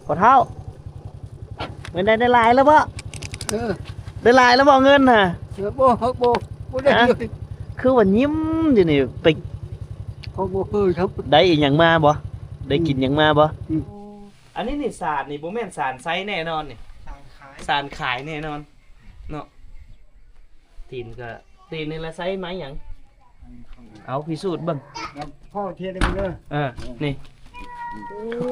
ພໍ່ເຖົ້າ ເງິນໄດ້ ໄດ້ຫຼາຍແລ້ວບໍ່? ເອີ ໄດ້ຫຼາຍແລ້ວບໍ່ເງິນນະ? ເອີ ບໍ່ ບໍ່ ບໍ່ໄດ້ ຮະ? ຄືວ່າຍິ້ມຢູ່ນີ້ ໄປ ເຂົາບໍ່ເຄີຍ ໄດ້ອີ່ຫຍັງມາບໍ່? ໄດ້ກິນຫຍັງມາບໍ່? ອືມ ອັນນີ້ນີ້ ສານນີ້ບໍ່ແມ່ນສານໃຊ້ແນ່ນອນນີ້ ສານຂາຍ ສານຂາຍແນ່ນອນເນາະ. ຕີນກະ ຕີນນີ້ລະໃຊ້ໄມ້ຫຍັງ? ເອົາພິສູດເບິ່ງ ພໍທຽນເດີ ເອີ ນີ້ ໂອ້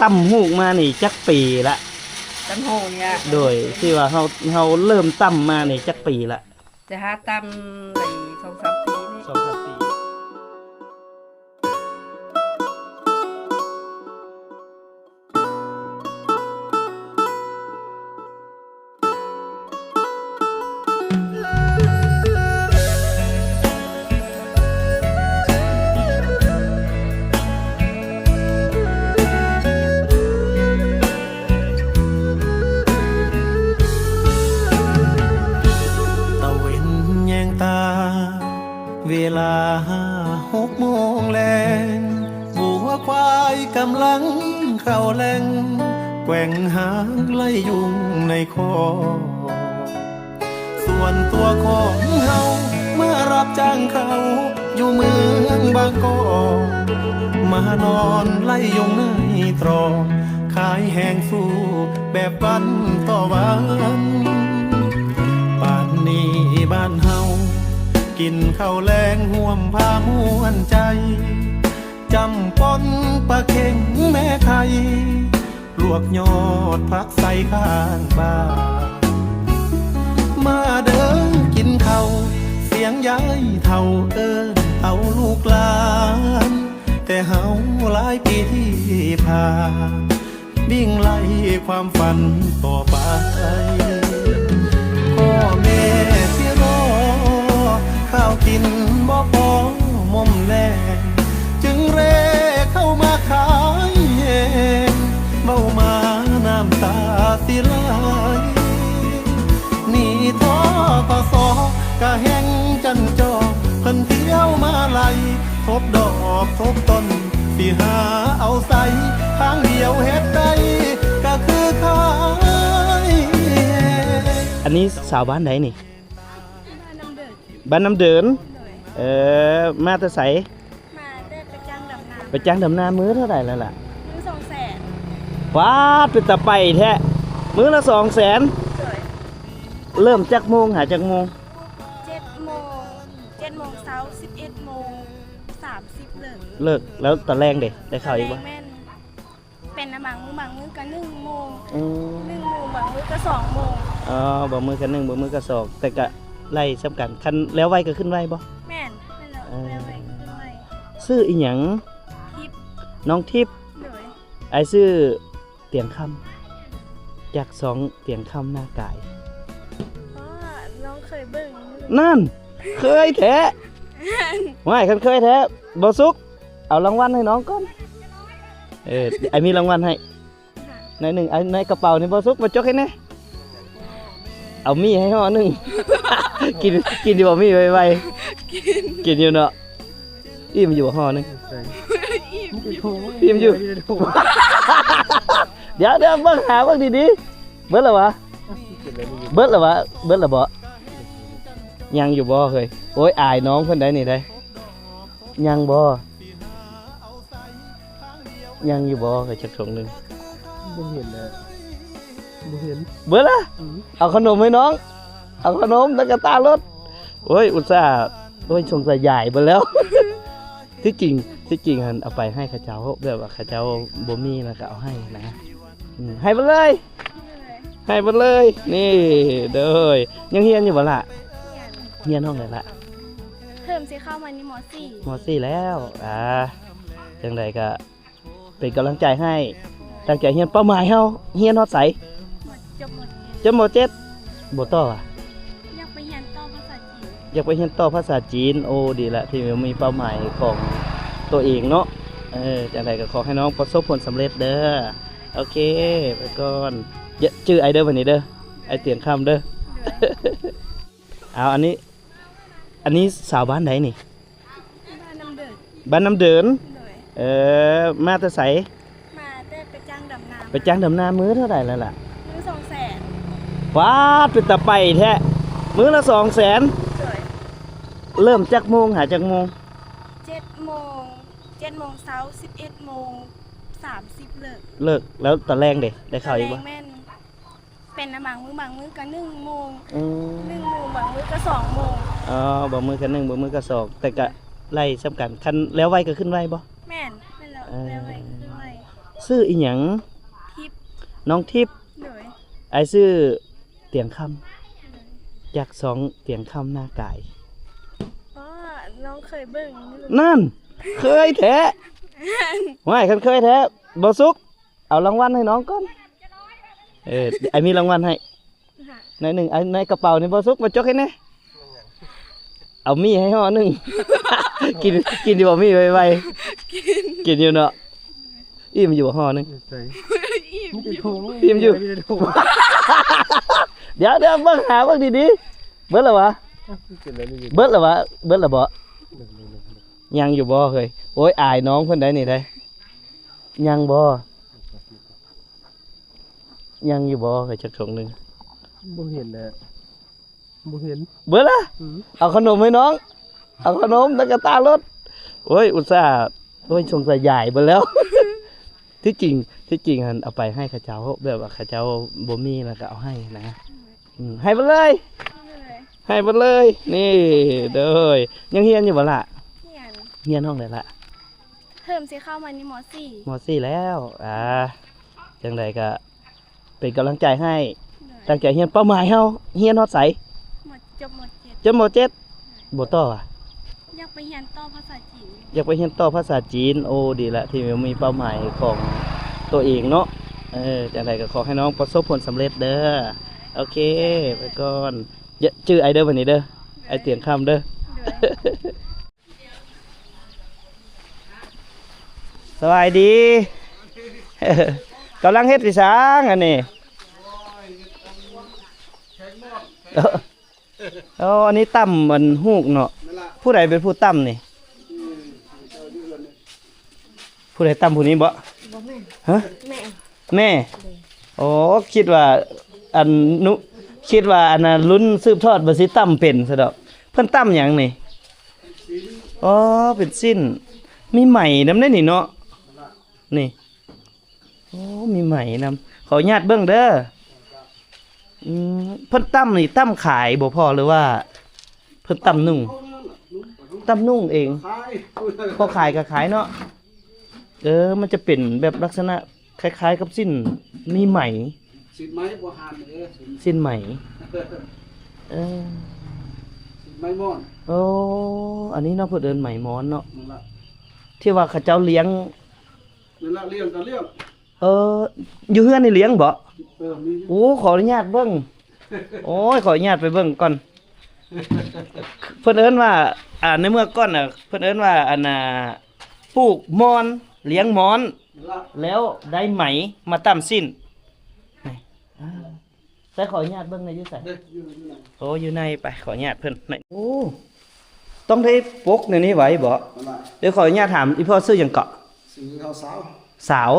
ຕຳຫູກມານີ້ຈັກປີລະ? ຕຳຫູກນີ້ ໂດຍ ທີ່ວ່າເຮົາ ເຮົາເລີ່ມຕຳມານີ້ຈັກປີລະ? ຈະຫາຕຳໄດ້ສອງສາມປີນີ້ ສອງສາມປີ. ຕາເວັນແຍງຕາ ເວລາຫົກໂມງແລງ ງົວຄວາຍກຳລັງເຂົ້າແລງ ແກວ່ງຫາງໄລ່ຍຸງໃນຄອກ. ສ່ວນຕົວຂອງເຮົາມາຮັບຈ້າງເຂົ້າຢູ່ເມືອງບາງກອກ ມານອນໄລ່ຍຸງໃນຕຣອກ ຂາຍແຮງສູ້ແບບວັນຕໍ່ວັນ. ປານນີ້ບ້ານເຮົາ ກິນເຂົ້າແລງຮ່ວມພາມ່ວນໃຈ ຈ້ຳປົ່ນປາເຄັງແມ່ໄຂ່ ລວກຍອດຜັກໃສ່ຂ້າງບ້ານ. ມາເດີກິນເຂົ້າ ສຽງຍາຍເຖົ້າເອີ້ນເອົາລູກຫຼານ ແຕ່ເຮົາຫຼາຍປີທີ່ຜ່ານ ວິ່ງໄລ່ຄວາມຝັນຕໍ່ໄປ. ພໍ່ແມ່ທີ່ລໍ ຂ້າວກິນບໍ່ພໍໝົມແລງ ຈຶ່ງເຣເຂົ້າມາຂາຍແຮງ ເວົ້າມານ້ຳຕາຊິໄຫຼ. ໜີ້ ທກສ ກະແຮ່ງຈັນຈໍ ເພິ່ນທ່ຽວມາໄລ່ ທົບດອກທົບຕົ້ນ ຊິຫາເອົາໃສ ທາງດຽວເຮັດໄດ້ ກະຄືຂາຍແຮງ. ອັນນີ້ສາວບ້ານໃດນີ້? ບ້ານນ້ຳເດີນ ບ້ານນ້ຳເດີນ ໂດຍ ເອີ ມາແຕ່ໃສ? ມາແຕ່ໄປຈ້າງດຳນາ ໄປຈ້າງດຳນາມື້ເທົ່າໃດແລ້ວລະ? ມື້ສອງແສນ. ປາດ ເປັນຕາໄປແທ້ ມື້ລະສອງແສນ. ໂດຍ ເລີ່ມຈັກໂມງຫາຈັກໂມງ? ເຈັດໂມງ ເຈັດໂມງເຊົ້າ ສິບເອັດໂມງສາມສິບເລີກ ເລີກ. ແລ້ວຕອນແລງເດ ໄດ້ເຂົ້າອີກບໍ່? ຕອນແລງແມ່ນ ເປັນນະ ບາງມື້ ບາງມື້ກະໜຶ່ງໂມງ ອືມ ໜຶ່ງໂມງ ບາງມື້ກະສອງໂມງ. ອໍ ບາງມື້ກະໜຶ່ງ ບາງມື້ກະສອງ ແຕ່ກະໄລ່ສ່ຳກັນ. ຄັນແລ້ວໄວກະຂຶ້ນໄວບໍ່? ແມ່ນ ແມ່ນແລ້ວ ເອີ ແລ້ວໄວກະຂຶ້ນໄວ. ຊື່ອີ່ຫຍັງ? ທິບ ນ້ອງທິບ. ໂດຍ ອ້າຍຊື່ຕຽງຄຳ ຈາກຊ່ອງຕຽງຄຳນາກາຍ. ອໍ ນ້ອງເຄີຍເບິ່ງ. ນັ້ນ ເຄີຍແທ້. ແມ່ນ ວ້າຍ ຄັນເຄີຍແທ້ ບໍ່ສຸກ ເອົາລາງວັນໃຫ້ນ້ອງກ່ອນ. ເອີ ອ້າຍມີລາງວັນໃຫ້ໜ້ອຍໜຶ່ງ. ເອົາໃນກະເປົານີ້ ບໍ່ສຸກ ມາຈົກໃຫ້ແດ່. ເອົາໝີ່ໃຫ້ຫໍ່ໜຶ່ງ. ກິນ ກິນຢູ່ບໍ່ໝີ່ໄວໆ? ກິນ ກິນຢູ່ເນາະ. ອີ່ມຢູ່ຫໍ່ໜຶ່ງ? ອີ່ມຢູ່ ອີ່ມຢູ່. ດຽວ ດຽວ ເບິ່ງ ຫາເບິ່ງດີໆ. ເບິດແລ້ວຫວາ? ເບິດແລ້ວຫວາ? ເບິດແລ້ວບໍ່? ຍັງຢູ່ບໍ່ເຮີ້ຍ? ໂອ້ຍ ອາຍນ້ອງເພິ່ນໄດ໋ນີ້ໄດ໋. ຍັງບໍ່? ຍັງຢູ່ບໍ່? ເອີ ຈັກຖົງໜຶ່ງ. ບໍ່ເຫັນແລ້ວ ບໍ່ເຫັນ. ເບິດລະ? ອືມ ເອົາຂະໜົມໃຫ້ນ້ອງ ເອົາຂະໜົມ ແລ້ວກະຕາລົດ. ໂອ້ຍ ອຸດສ່າ ໂອ້ຍ ສົງໄສຢາຍເບິດແລ້ວ. ທີ່ຈິງ ທີ່ຈິງຫັ້ນເອົາໄປໃຫ້ເຂົາເຈົ້າ ແບບວ່າເຂົາເຈົ້າບໍ່ມີ ແລ້ວກະເອົາໃຫ້ນະ. ອືມ ໃຫ້ເບິດເລີຍ ໃຫ້ເບິດເລີຍ. ນີ້ ໂດຍ ຍັງຮຽນຢູ່ບໍ່ລະ? ຮຽນ ຮຽນຫ້ອງໃດລະ? ເທີມຊິເຂົ້າມານີ້ ມໍສີ່ ມໍສີ່ແລ້ວ. ອ່າ ຈັ່ງໃດກະເປັນກຳລັງໃຈໃຫ້ ຕັ້ງໃຈຮຽນ. ເປົ້າໝາຍເຮົາຮຽນຮອດໃສ? ຈົບມໍເຈັດ ຈົບມໍເຈັດ. ບໍ່ຕໍ່ຫວາ? ຢາກໄປຮຽນຕໍ່ພາສາຈີນ ຢາກໄປຮຽນຕໍ່ພາສາຈີນ. ໂອ້ ດີລະ ທີ່ມີເປົ້າໝາຍຂອງຕົວເອງເນາະ. ເອີ ຈັ່ງໃດກະຂໍໃຫ້ນ້ອງປະສົບຜົນສຳເລັດເດີ. ໂອເຄ ໄປກ່ອນ. ຈື່ອ້າຍເດີ ບາດນີ້ເດີ ອ້າຍຕຽງຄຳເດີ. ເອົາ ອັນນີ້ ອັນນີ້ສາວບ້ານໃດນີ້? ບ້ານນ້ຳເດີນ ບ້ານນ້ຳເດີນ. ໂດຍ ເອີ ມາແຕ່ໃສ? ມາ ໄປຈ້າງດຳນາມື້ເທົ່າໃດແລ້ວລະ? ມື້ສອງແສນ. ປາດ ເປັນຕາໄປແທ້ ມື້ລະສອງແສນ. ໂດຍ. ເລີ່ມຈັກໂມງຫາຈັກໂມງ? ເຈັດໂມງ ເຈັດໂມງເຊົ້າ ສິບເອັດໂມງສາມສິບເລີກ. ເລີກ. ແລ້ວຕອນແລງເດ ໄດ້ເຂົ້າອີກບໍ່? ຕອນແລງແມ່ນ ເປັນນະ ບາງມື້ ບາງມື້ກໍໜຶ່ງໂມງ. ອືມ ໜຶ່ງໂມງ ບາງມື້ກໍສອງໂມງ. ອໍ ບາງມື້ກໍໜຶ່ງ ບາງມື້ກໍສອງ ແຕ່ກໍໄລ່ສ່ຳກັນ. ຄັນແລ້ວໄວກໍຂຶ້ນໄວບໍ່? ແມ່ນ ແມ່ນແລ້ວ ເອີ ແລ້ວໄວຂຶ້ນໄວ. ຊື່ອີຫຍັງ? ທິບ. ນ້ອງທິບ. ໂດຍ. ອ້າຍຊື່ຕຽງຄຳ. ໂດຍ. ຈາກຊ່ອງຕຽງຄຳນາກາຍ. ອໍ ນ້ອງເຄີຍເບິ່ງຢູ່. ນັ້ນ ເຄີຍແທ້. ແມ່ນ. ຫວ້າຍ ຄັນເຄີຍແທ້ ບໍ່ສຸກ ເອົາລາງວັນໃຫ້ນ້ອງກ່ອນ. ເອີ ອ້າຍມີລາງວັນໃຫ້ ຮະ ໜ້ອຍໜຶ່ງ. ອ້າຍ ໃນກະເປົານີ້ ບໍ່ສຸກ ມາຈົກໃຫ້ແດ່. ເອົາໝີ່ໃຫ້ຫໍ່ໜຶ່ງ. ກິນ ກິນຢູ່ບໍ່ໝີ່ໄວໆ? ກິນ ກິນຢູ່ເນາະ. ອີ່ມຢູ່ຫໍ່ໜຶ່ງ? ໃສ່ ອີ່ມຢູ່ ອີ່ມຢູ່ ມີແຕ່ຖົງ ດຽວໆ ເບິ່ງ ຫາເບິ່ງດີໆ. ເບິດແລ້ວຫວາ? ເອົາ ຄືເປັນແບບນີ້ຢູ່ ເບິດແລ້ວຫວາ? ເບິດແລ້ວບໍ່? ຍັງຢູ່ບໍ່ເຮີ້ຍ? ໂອ້ຍ ອາຍນ້ອງເພິ່ນໄດ໋ນີ້ໄດ໋. ຍັງບໍ່? ຍັງຢູ່ບໍ່ເຮີ້ຍ ຈັກຖົງໜຶ່ງ? ບໍ່ເຫັນແລ້ວ ບໍ່ເຫັນ. ເບິດລະ? ອືມ ເອົາຂະໜົມໃຫ້ນ້ອງ ເອົາຂະໜົມໃນກະຕ່າລົດ. ໂອ້ຍ ອຸດສ່າ ໂອ້ຍ ສົງໄສຢາຍເບິດແລ້ວ. ທີ່ຈິງ ທີ່ຈິງຫັ້ນເອົາໄປໃຫ້ເຂົາເຈົ້າ ແບບວ່າເຂົາເຈົ້າບໍ່ມີແລ້ວກໍເອົາໃຫ້ນະ. ອືມ ໃຫ້ເບິດເລີຍ ໃຫ້ເບິດເລີຍ. ນີ້ ໂດຍ ຍັງຮຽນຢູ່ບໍ່ລະ? ຮຽນ ຮຽນຫ້ອງໃດລະ? ເທີມຊິເຂົ້າມານີ້ ມໍສີ່ ມໍສີ່ແລ້ວ. ອ່າ ຈັ່ງໃດກໍເປັນກຳລັງໃຈໃຫ້ ໂດຍ ຕັ້ງໃຈຮຽນ. ເປົ້າໝາຍເຮົາຮຽນຮອດໃສ? ມ ຈົບ ມໍເຈັດ ຈົບ ມໍເຈັດ. ບໍ່ຕໍ່ຫວາ? ຢາກໄປຮຽນຕໍ່ພາສາຈີນ ຢາກໄປຮຽນຕໍ່ພາສາຈີນ. ໂອ້ ດີລະທີ່ມີເປົ້າໝາຍຂອງຕົວເອງເນາະ. ເອີ ຈັ່ງໃດກໍຂໍໃຫ້ນ້ອງປະສົບຜົນສຳເລັດເດີ. ໂອເຄ ໄປກ່ອນ. ຈື່ອ້າຍເດີ ບັດນີ້ເດີ ໂດຍ ອ້າຍຕຽງຄຳເດີ. ໂດຍ. ສະບາຍດີ. ກຳລັງເຮັດອີຫຍັງອັນນີ້? ໂອ້ ອັນນີ້ຕຳອັນຮູກເນາະ. ຜູ້ໃດເປັນຜູ້ຕຳນີ້? ຜູ້ໃດຕຳຜູ້ນີ້ບໍ່? ບໍ່ແມ່ນ. ຮະ? ແມ່. ແມ່. ໂດຍ. ໂອ້ ຄິດວ່າອັນນຸ ຄິດວ່າອັນນ່າລຸ້ນສືບທອດບໍ່ຊິຕຳເປັນຊະດອກ. ເພິ່ນຕຳຫຍັງນີ້? ອໍ ເປັນຊີ້ນ. ມີໄໝນຳເດ້ນີ້ເນາະ ນີ້. ໂອ້ ມີໄໝນຳ. ຂໍອະນຸຍາດເບິ່ງເດີ. ອືມ ເພິ່ນຕຳນີ້ຕຳຂາຍບໍ່ພໍ່ ຫຼືວ່າເພິ່ນຕຳນຸ່ງ? ຕຳນຸ່ງເອງ. ພໍຂາຍກໍຂາຍເນາະ. ເອີ ມັນຈະເປັນແບບລັກສະນະ ຄ້າຍໆກັບສິ້ນ ມີໄໝ. ສິ້ນໄໝບໍ່ຫານເດ້. ສິ້ນໄໝ. ເອີ ສິ້ນໄໝໝອນ. ໂອ້ ອັນນີ້ເນາະ ເພິ່ນເອີ້ນໄໝໝອນເນາະ. ນັ້ນລະ ທີ່ວ່າເຂົາເຈົ້າລ້ຽງ. ນັ້ນລະ ລ້ຽງກໍລ້ຽງ. ເອີ ຢູ່ເຮືອນນີ້ລ້ຽງບໍ່? ເອີ ມີຢູ່. ໂອ້ ຂໍອະນຸຍາດເບິ່ງ. ໂອ້ຍ ຂໍອະນຸຍາດໄປເບິ່ງກ່ອນ. ເພິ່ນເອີ້ນວ່າ ອ່າ ໃນເມື່ອກ່ອນນະ ເພິ່ນເອີ້ນວ່າ ອັນນ່າ ປູກມອນ ລ້ຽງມອນ ແລ້ວໄດ້ໄໝມາຕຳສິ້ນ. ໃສ່ ຂໍອະນຸຍາດເບິ່ງໜ່ອຍ ຢູ່ໃສ? ເດ້ ຢູ່ ຢູ່ໃນ. ໂອ້ ຢູ່ໃນ. ໄປ ຂໍອະນຸຍາດເພິ່ນ. ໂອ້ ຕ້ອງໄດ້ປົກໃນນີ້ໄວ້ບໍ? ເດີ ຂໍອະນຸຍາດຖາມ ອີ່ພໍ່ຊື່ຫຍັງເກາະ? ຊື່ທ້າວສາວ. ສາວ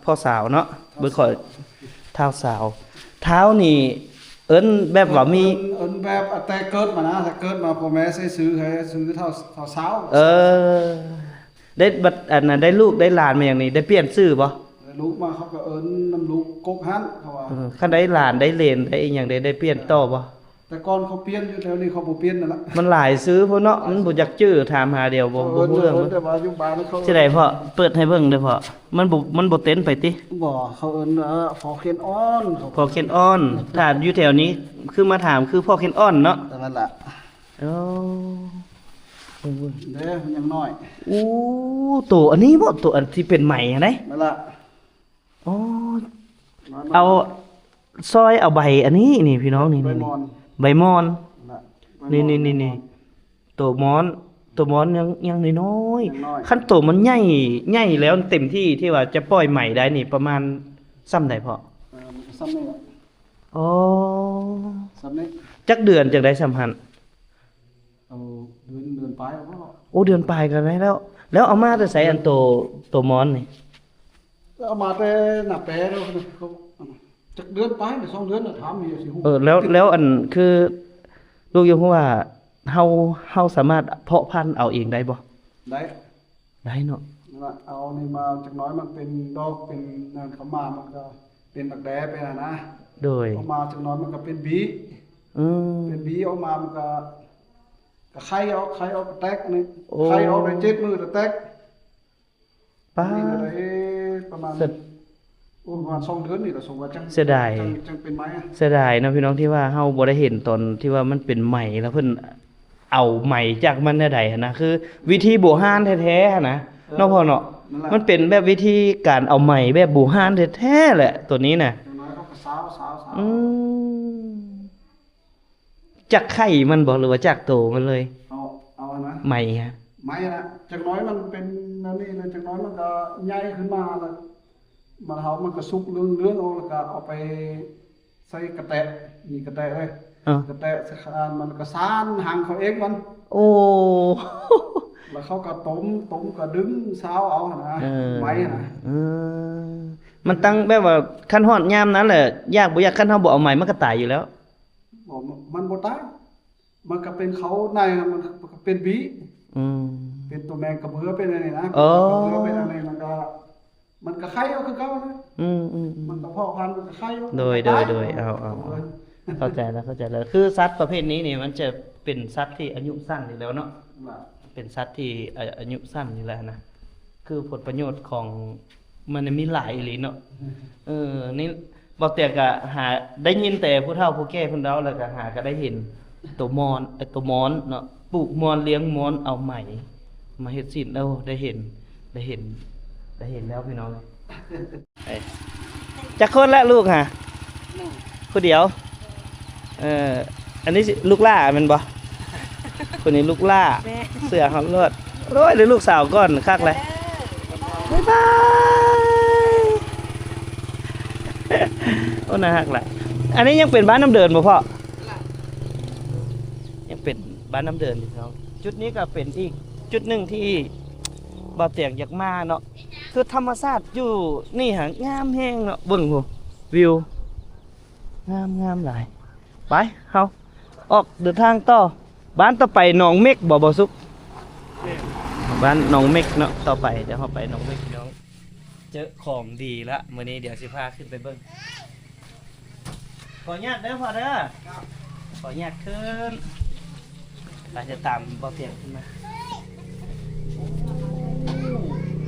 ພໍ່ສາວເນາະ. ເບິ່ງຂໍ ທ້າວສາວ. ທ້າວນີ້ເອີ້ນແບບວ່າມີ ເອີ້ນ ເອີ້ນແບບແຕ່ເກີດມານະ ແຕ່ເກີດມາພໍ່ແມ່ໃສ່ຊື່ໃຫ້ຊື່ທ້າວ ທ້າວສາວ. ເອີ ໄດ້ບັດ ອັນນັ້ນ ໄດ້ລູກໄດ້ຫຼານມາຫຍັງນີ້ ໄດ້ປ່ຽນຊື່ບໍ່? ໄດ້ລູກມາເຂົາກໍເອີ້ນນຳລູກກົກຫັ້ນ ເຂົາວ່າ. ເອີ ຄັນໄດ້ຫຼານໄດ້ເຫຼນໄດ້ອີ່ຫຍັງ ໄດ້ ໄດ້ປ່ຽນຕໍ່ບໍ່? ແຕ່ກ່ອນເຂົາປ່ຽນຢູ່ ແຖວນີ້ເຂົາບໍ່ປ່ຽນນັ້ນລະ. ມັນຫຼາຍຊື່ໂພດເນາະ ມັນບໍ່ຈັກຈື່ ຖາມຫາດຽວບໍ່ ບໍ່ຮູ້ເລື່ອງ. ແຕ່ວ່າຢູ່ບ້ານເຂົາ ຊິໄດ້ພໍ່ ເປີດໃຫ້ເບິ່ງເດີພໍ່. ມັນບໍ່ ມັນບໍ່ເຕັນໄປຕິ? ບໍ່ ເຂົາເອີ້ນ ເອີ ພໍ່ເຂນອ່ອນ. ພໍ່ເຂນອ່ອນ. ຖ້າຢູ່ແຖວນີ້ຄືມາຖາມຄືພໍ່ເຂນອ່ອນເນາະ. ແຕ່ນັ້ນລະ. ໂອ້ ເບິ່ງໆ ເດ້ ມັນຍັງນ້ອຍ. ໂອ້ ໂຕອັນນີ້ບໍ່? ໂຕອັນທີ່ເປັນໄໝຫັ້ນໃດ໋? ນັ້ນລະ. ອໍ ເອົາ ຊອຍເອົາໃບອັນນີ້ນີ້ພີ່ນ້ອງ ນີ້ ໃບໝອນ ນີ້ ໃບໝອນ ນີ້ ນີ້ ນີ້ ໂຕໝອນ ໂຕໝອນຍັງ ຍັງນ້ອຍໆ ຍັງນ້ອຍ. ຄັນໂຕມັນໃຫຍ່ ໃຫຍ່ແລ້ວເຕັມທີ່ ທີ່ວ່າຈະປ່ອຍໄໝໄດ້ນີ້ ປະມານສ່ຳໃດພໍ່? ເອີ ມັນກໍສ່ຳນີ້ແຫຼະ. ອໍ ສ່ຳນີ້. ຈັກເດືອນຈັ່ງໄດ້ສ່ຳຫັ້ນ? ເອົາເດືອນ ເດືອນປາຍກໍພໍ. ໂອ້ ເດືອນປາຍກໍໄດ້ແລ້ວ. ແລ້ວເອົາມາແຕ່ໃສ ອັນໂຕ ໂຕມອນນີ້? ເອົາມາແຕ່ໜ້າແປແລ້ວ ຈັກເດືອນປາຍ ສອງເດືອນນະ ຖາມເມຍຊິຮູ້. ເອີ ແລ້ວ ແລ້ວອັນ ຄືລູກຢາກຮູ້ວ່າ ເຮົາ ເຮົາສາມາດເພາະພັນເອົາເອງໄດ້ບໍ່? ໄດ້ ໄດ້ເນາະ. ນັ້ນລະ ເອົານີ້ມາຈັກໜ້ອຍ ມັນເປັນດອກ ເປັນນັ້ນເຂົ້າມາ ມັນກໍເປັນດັກແດ້ໄປຫັ້ນນະ. ໂດຍ ເອົາມາຈັກໜ້ອຍ ມັນກໍເປັນບີ. ອືມ ເປັນບີອອກມາ ມັນກໍ ກໍໄຂ່ອອກ ໄຂ່ອອກກໍແຕກນີ້. ໂອ້ ໄຂ່ອອກໄດ້ເຈັດມື້ກໍແຕກ. ປາດ ນີ້ກໍໄດ້ປະມານ ເສຍ ໂອ້ ປະມານສອງເດືອນນີ້ລະ ສົມວ່າຈັ່ງ ເສຍດາຍ ຈັ່ງ ຈັ່ງເປັນໄໝ. ເສຍດາຍເນາະພີ່ນ້ອງ ທີ່ວ່າເຮົາບໍ່ໄດ້ເຫັນຕອນທີ່ວ່າມັນເປັນໄໝ ແລ້ວເພິ່ນເອົາໄໝຈາກມັນແນວໃດຫັ້ນນະ ຄືວິທີບູຮານແທ້ໆຫັ້ນນະ. ເອີ ເນາະພໍ່ເນາະ ນັ້ນລະ ມັນເປັນແບບວິທີການເອົາໄໝແບບບູຮານແທ້ໆແຫຼະ ໂຕນີ້ນະ. ຢ່າງໜ້ອຍເຂົາກໍຊາວ ຊາວ ຊາວ. ອືມ ຈາກໄຂ່ມັນບໍ່ ຫຼືວ່າຈາກໂຕມັນເລີຍ? ເອົາ ເອົາອັນນະ ໄໝຮະ ໄໝນະ ຈັກໜ້ອຍມັນເປັນອັນນີ້ແລ້ວ ຈັກໜ້ອຍມັນກໍໃຫຍ່ຂຶ້ນມາແລ້ວ ມັນເຮົາ ມັນກໍສຸກເຫຼືອງໆອອກ ແລ້ວກໍເອົາໄປໃສ່ກະແຕະ ມີກະແຕະເດ້. ເອີ ກະແຕະໃສ່ຄານ ມັນກໍສານຮັງເຂົາເອງມັນ. ໂອ້ ແລ້ວເຂົາກໍຕົ້ມ ຕົ້ມກໍດຶງຊາວເອົາຫັ້ນນະ. ເອີ ໄໝນະ. ເອີ ມັນຕັ້ງແບບວ່າ ຄັນຮອດຍາມນັ້ນແຫຼະ ຢາກບໍ່ຢາກ ຄັນເຮົາບໍ່ເອົາໄໝ ມັນກໍຕາຍຢູ່ແລ້ວ. ບໍ່ ມັນບໍ່ຕາຍ ມັນກໍເປັນເຂົ້າໃນ ມັນກໍເປັນບີ. ອືມ ເປັນຕົວແມງກະເບື້ອ ເປັນອັນນີ້ນະ. ເອີ ເປັນກະເບື້ອ ເປັນອັນນີ້ ມັນກໍ ມັນກໍໄຂ່ອອກຄືເກົ່ານະ. ອືມໆໆ ມັນກໍເພາະພັນ ມັນກໍໄຂ່ອອກ. ໂດຍ ມັນກໍຕາຍ. ໂດຍ ໂດຍ ເອົາ ເອົາ ເອົາ ເຂົ້າໃຈແລ້ວ ເຂົ້າໃຈແລ້ວ. ຄືສັດປະເພດນີ້ນີ້ ມັນຈະເປັນສັດທີ່ອາຍຸສັ້ນຢູ່ແລ້ວເນາະ. ເປັນສັດທີ່ອາ ອາຍຸສັ້ນຢູ່ແລ້ວນະ ຄືຜົນປະໂຫຍດຂອງມັນມີຫຼາຍອີ່ຫຼີເນາະ. ເອີ ນີ້ ບ່າວຕຽງກະຫາໄດ້ຍິນແຕ່ຜູ້ເຖົ້າຜູ້ແກ່ເພິ່ນເວົ້າ ແລ້ວກະຫາກະໄດ້ເຫັນໂຕມອນ ເອີ ໂຕມອນເນາະ ປູກມອນ ລ້ຽງມອນ ເອົາໄໝມາເຮັດສິ້ນ. ໂອ້ ໄດ້ເຫັນ ໄດ້ເຫັນ ໄດ້ເຫັນແລ້ວພີ່ນ້ອງ. ເອີ ຈັກຄົນລະລູກຫະ? ໜຶ່ງ ຜູ້ດຽວ. ເອີ ອັນນີ້ຊິລູກຫຼ້າແມ່ນບໍ່? ຄົນນີ້ລູກຫຼ້າ. ແມ່ນ. ເສື້ອຮອດໂລດ. ໂອ້ຍ ໄດ້ລູກສາວກ່ອນ ຄັກແຫຼະ. ເອີ ບາຍບາຍ. ໂອ້ ໜ້າຮັກຫຼາຍ. ອັນນີ້ຍັງເປັນບ້ານນ້ຳເດີນບໍ່ພໍ່? ຍັງເປັນບ້ານນ້ຳເດີນຢູ່ພີ່ນ້ອງ. ຈຸດນີ້ກໍເປັນອີກຈຸດໜຶ່ງທີ່ບ່າວຕຽງຢາກມາເນາະ. ຄືທຳມະຊາດຢູ່ນີ້ຫາງາມແຮງເນາະ. ເບິ່ງພຸ້ນ ວິວ ງາມ ງາມຫຼາຍ. ໄປ ເຮົາອອກເດີນທາງຕໍ່. ບ້ານຕໍ່ໄປໜອງເມັກບໍ່ ບ່າວສຸກ? ແມ່ນ. ບ້ານໜອງເມັກເນາະ ຕໍ່ໄປ ດຽວເຮົາໄປໜອງເມັກພີ່ນ້ອງ. ເຈີຂອງດີລະມື້ນີ້ ດຽວຊິພາຂຶ້ນໄປເບິ່ງ. ຂໍອະນຸຍາດເດີພໍ່ເດີ. ຂໍອະນຸຍາດຂຶ້ນ. ໄປ ຈະຕາມບ່າວຕຽງຂຶ້ນມາ. ໂອ້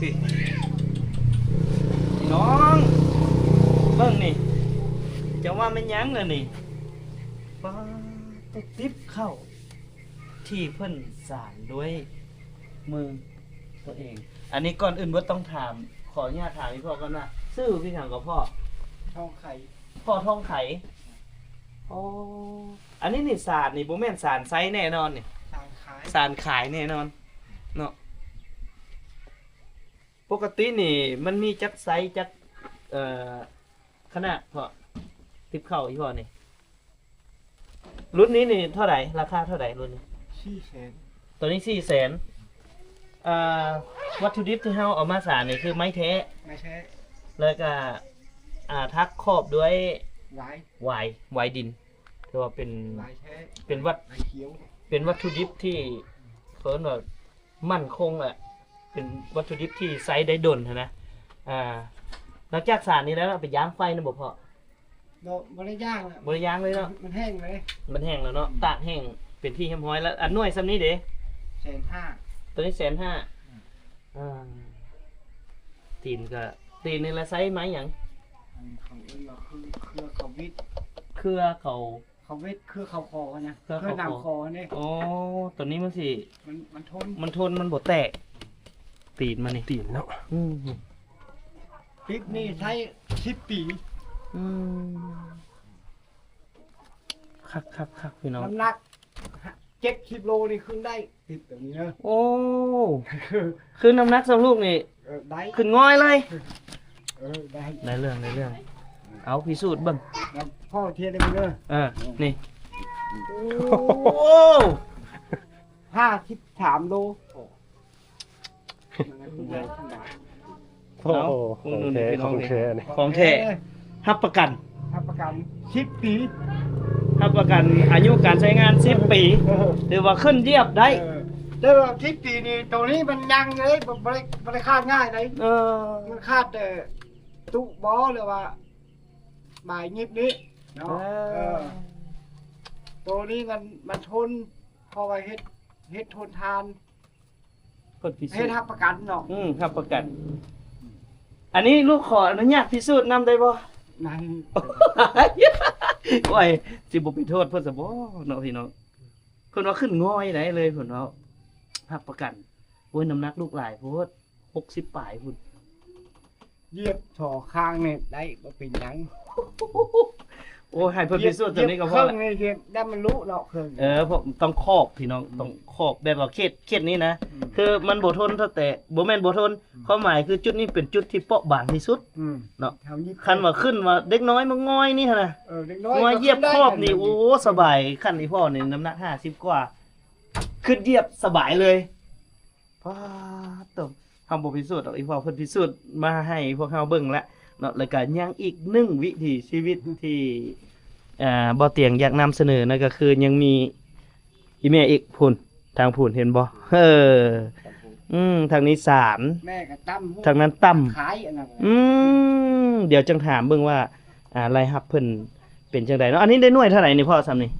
ພີ່ນ້ອງ ເບິ່ງນີ້ ເຈົ້າວ່າແມ່ນຫຍັງລະນີ້? ປາດ ຕິບເຂົ້າ ທີ່ເພິ່ນສານດ້ວຍມືຕົວເອງ. ອັນນີ້ກ່ອນອື່ນເບິດຕ້ອງຖາມ ຂໍອະນຸຍາດຖາມອີ່ພໍ່ກ່ອນວ່າ ຊື່ພີ່ຫຍັງກໍພໍ່? ທອງໄຂ. ພໍ່ທອງໄຂ. ອໍ ອັນນີ້ນີ້ສານນີ້ບໍ່ແມ່ນສານໃຊ້ແນ່ນອນນີ້ ສານຂາຍ ສານຂາຍແນ່ນອນເນາະ. ປົກກະຕິນີ້ມັນມີຈັກໄຊ ຈັກ ເອີ ຂະໜາດພໍ່? ຕິບເຂົ້າອີ່ພໍ່ນີ້ ລຸ້ນນີ້ນີ້ເທົ່າໃດ? ລາຄາເທົ່າໃດລຸ້ນນີ້? ສີ່ແສນ. ຕົວນີ້ສີ່ແສນ. ອ່າ ວັດຖຸດິບທີ່ເຮົາເອົາມາສານນີ້ຄືໄມ້ແທ້? ໄມ້ແທ້. ແລ້ວກະ ອ່າ ຖັກຂອບດ້ວຍ ຫວາຍ ຫວາຍ ຫວາຍດິນ ຖືວ່າເປັນ ຫວາຍແທ້ ເປັນວັດ ຫວາຍຂຽວ ເປັນວັດຖຸດິບທີ່ເອີ້ນວ່າໝັ້ນຄົງແຫຼະ ເປັນວັດຖຸດິບທີ່ໃຊ້ໄດ້ດົນຫັ້ນນະ. ອ່າ ຫຼັງຈາກສານນີ້ແລ້ວເນາະ ໄປຢາງໄຟນຳບໍ່ພໍ່? ບໍ່ ບໍ່ໄດ້ຢາງແລ້ວ ບໍ່ໄດ້ຢາງເລີຍເນາະ. ມັນແຫ້ງເລີຍ ມັນແຫ້ງແລ້ວເນາະ ອືມ ຕາກແຫ້ງເປັນທີ່ຮຽບຮ້ອຍແລ້ວ. ອັນໜ່ວຍສ່ຳນີ້ເດ? ແສນຫ້າ. ຕົວນີ້ແສນຫ້າ. ອືມ ອ່າ ຕີນກໍ ຕີນນີ້ລະໃຊ້ໄມ້ຫຍັງ? ອັນນີ້ເຂົາເອີ້ນວ່າຄືເຄືອເຂົາວິດ ເຄືອເຂົາ ເຂົາເວັດ ເຄືອເຂົາຂໍນະ ເຄືອເຂົາຂໍນີ້. ອໍ ຕົວນີ້ມັນຊິ ມັນ ມັນທົນ ມັນທົນ ມັນບໍ່ແຕກ ຕີນມັນນີ້ ຕີນເນາະ. ອືມ ຕິບນີ້ໃຊ້ສິບປີ. ອືມ ຄັກໆໆ ພີ່ນ້ອງ ນ້ຳໜັກເຈັດສິບໂລນີ້ຂຶ້ນໄດ້ ຕິບແບບນີ້ເດີ. ໂອ້ ຄືນ້ຳໜັກສ່ຳລູກນີ້ ເອີ ໄດ້ ຂຶ້ນງ່ອຍເລີຍ. ເອີ ໄດ້ ໄດ້ເລື່ອງ ໄດ້ເລື່ອງ. ເອົາ ພິສູດເບິ່ງ ແລ້ວພໍ່ທຽນໃຫ້ເບິ່ງເດີ. ເອີ ນີ້ ໂອ້ ຫ້າສິບສາມໂລ. ເອົາ ຂອງແທ້ ຂອງແທ້ ຂອງແທ້ ຮັບປະກັນ ຮັບປະກັນສິບປີ ຮັບປະກັນອາຍຸການໃຊ້ງານສິບປີ ເອີ ຖືວ່າຂຶ້ນຢຽບໄດ້ ເອີ ແຕ່ວ່າສິບປີນີ້ ໂຕນີ້ມັນຍັງເລີຍ ບໍ່ ບໍ່ໄດ້ ບໍ່ໄດ້ຂາດງ່າຍໃດ ເອີ ມັນຂາດແຕ່ຕຸບໍ ຫຼືວ່າບາຍຫຍິບນີ້ເນາະ ເອີ ເອີ ໂຕນີ້ມັນ ມັນທົນ ເພາະວ່າເຮັດ ເຮັດທົນທານ ເພິ່ນພິສູດ ເຮັດຮັບປະກັນເນາະ ອືມ ຮັບປະກັນ ອັນນີ້ລູກຂໍອະນຸຍາດພິສູດນຳໄດ້ບໍ່? ໄດ້ ໂອ້ຍ ຊິບໍ່ໄປໂທດເພິ່ນຊະບໍ່ເນາະພີ່ນ້ອງ ເພິ່ນວ່າຂຶ້ນງ່ອຍໄດເລີຍ ເພິ່ນເວົ້າ ຮັບປະກັນ ໂອ້ຍ ນ້ຳໜັກລູກຫຼາຍໂພດ ຫົກສິບປາຍພຸ້ນ ຢຽບສອງຂ້າງນີ້ໄດ້ ບໍ່ເປັນຫຍັງ ໂອ້ຍ ໃຫ້ເພິ່ນພິສູດຕົວນີ້ກໍພໍລະ ຢຽບເຄິ່ງນີ້ ຢຽບໄດ້ມັນລຸເນາະ ເຄິ່ງ ເອີ ເພາະຕ້ອງຂອບພີ່ນ້ອງ ອືມ ຕ້ອງຂອບແບບວ່າເຂດ ເຂດນີ້ນະ ອືມ ຄືມັນບໍ່ທົນເທົ່າແຕ່ ບໍ່ແມ່ນບໍ່ທົນ ອືມ ຄວາມໝາຍຄືຈຸດນີ້ເປັນຈຸດທີ່ເປາະບາງທີ່ສຸດ ອືມ ເນາະ ຄັນວ່າຂຶ້ນວ່າເດັກນ້ອຍມາງ່ອຍນີ້ຫັ້ນນະ ເອີ ເດັກນ້ອຍງ່ອຍຢຽບຂອບນີ້ ໂອ້ ສະບາຍ ຄັນອີ່ພໍ່ນີ້ນ້ຳໜັກຫ້າສິບກວ່າ ຂຶ້ນຢຽບສະບາຍເລີຍ ປາດໂທ້ ເຮົາບໍ່ພິສູດດອກ ອີ່ພໍ່ເພິ່ນພິສູດມາໃຫ້ພວກເຮົາເບິ່ງແລ້ວເນາະ ແລ້ວກະຍັງອີກໜຶ່ງວິຖີຊີວິດທີ່ ອ່າ ບໍ່ຕຽງຢາກນຳສະເໜີ ນັ້ນກໍຄືຍັງມີອີ່ແມ່ອີກພຸ້ນ ທາງພຸ້ນເຫັນບໍ່ ເອີ ອືມ ທາງນີ້ສານ ແມ່ກໍຕຳ ທາງນັ້ນຕຳ ຂາຍອັນນັ້ນ ອືມ ດຽວຈັ່ງຖາມເບິ່ງວ່າ ອ່າ ລາຍຮັບເພິ່ນເປັນຈັ່ງໃດເນາະ ອັນນີ້ໄດ້ໜ່ວຍເທົ່າໃດນີ້ພໍ່ ຊ່ຳນີ້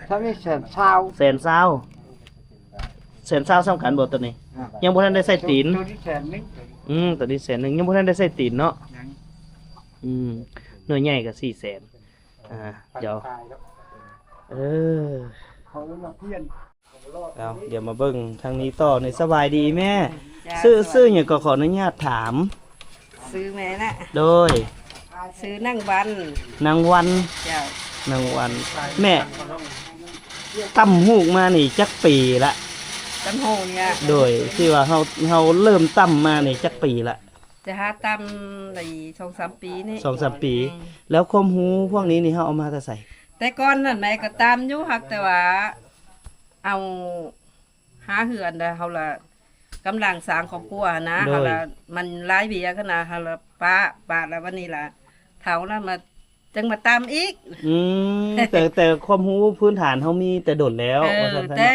ຊ່ຳນີ້ແສນຊາວ ແສນຊາວ ແສນຊາວສ່ຳກັນບໍ່ໂຕນີ້ ອ່າ ຍັງບໍ່ທັນໄດ້ໃສ່ຕີນ ໂຕນີ້ແສນໜຶ່ງ ອືມ ໂຕນີ້ແສນໜຶ່ງ ຍັງບໍ່ທັນໄດ້ໃສ່ຕີນເນາະ ຍັງ ອືມ ໜ່ວຍໃຫຍ່ກໍສີ່ແສນ ອ່າ ດຽວ ເອີ ເຂົາເອີ້ນວ່າພຽນ ເອົາ ດຽວມາເບິ່ງທາງນີ້ຕໍ່ ນີ້ ສະບາຍດີແມ່ ເຈົ້າ ຊື່ ຊື່ຫຍັງກໍຂໍອະນຸຍາດຖາມ ຊື່ແມ່ນະ ໂດຍ ຊື່ນາງວັນ ນາງວັນ ເຈົ້າ ນາງວັນ ແມ່ ຕຳຫູກມານີ້ຈັກປີລະ? ຕຳຫູກນີ້ລະ ໂດຍ ທີ່ວ່າເຮົາ ເຮົາເລີ່ມຕຳມານີ້ຈັກປີລະ? ຈະຫາຕຳໄດ້ສອງສາມປີນີ້ ສອງສາມປີ ອືມ ແລ້ວຄວາມຮູ້ພວກນີ້ນີ້ເຮົາເອົາມາແຕ່ໃສ? ແຕ່ກ່ອນນັ້ນແມ່ກໍຕຳຢູ່ ຫາກແຕ່ວ່າເອົາ ຫາເຮືອນ ແລ້ວເຮົາລະກຳລັງສ້າງຄອບຄົວຫັ້ນນະ ໂດຍ ເຮົາລະ ມັນຫຼາຍວຽກຫັ້ນນະ ເຮົາລະປະ ປະແລ້ວບັດນີ້ລະ ເຖົ້າລະມາ ຈັ່ງມາຕຳອີກ ອືມ ແຕ່ ແຕ່ຄວາມຮູ້ພື້ນຖານເຮົາມີແຕ່ດົນແລ້ວ ເອີ ວ່າຊັ້ນຊະເນາະ ແຕ່